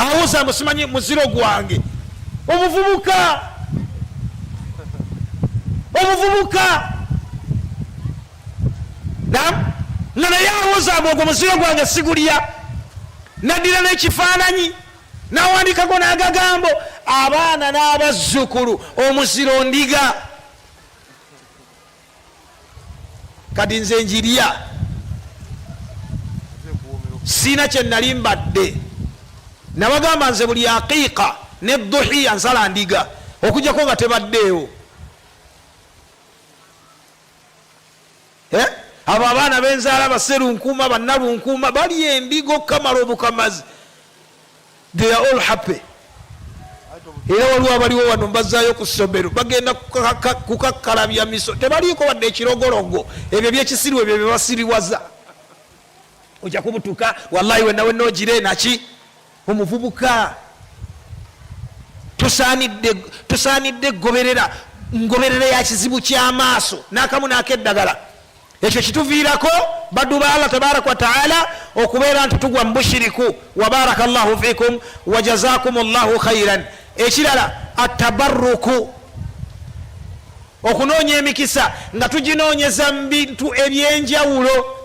Awoza mbu simanyi muziro gwange. Omuvubuka, omuvubuka nam nga naye awoza mbu ogwo muziro gwange sigulya. Naddira n'ekifaananyi nawandikako n'agagambo, abaana n'abazzukulu omuziro ndiga. Kati nze njirya, siina kyenali mbadde nabagamba. Nze buli aqiiqa ne duhiya nsala ndiga, okujjako nga tebaddeewo. Eh? Abo abaana benzaala baserunkuma, bannalunkuma, balya endiga okukamala obukamazi. They are all happy. Era waliwo abaliwo wano mbazaayo ku ssomero, bagenda kukakkalabya miso, tebaliiko wadde ekirogologo. Ebyo byekisiru, ebyo byebasiriwaza. Ojja kubutuka wallahi wenawe nogire naki. Omuvubuka tusaanidde goberera ngoberera ya kizibu ky'amaaso n'akamu n'akeddagala. Ekyo kituviirako, baddu ba Allah tabaraka wataala, okubeera nti tugwa mu bushiriku. Wa baraka llahu fikum wa jazakum llahu khairan. Ekirala, atabaruku, okunoonya emikisa nga tuginoonyeza mu bintu ebyenjawulo.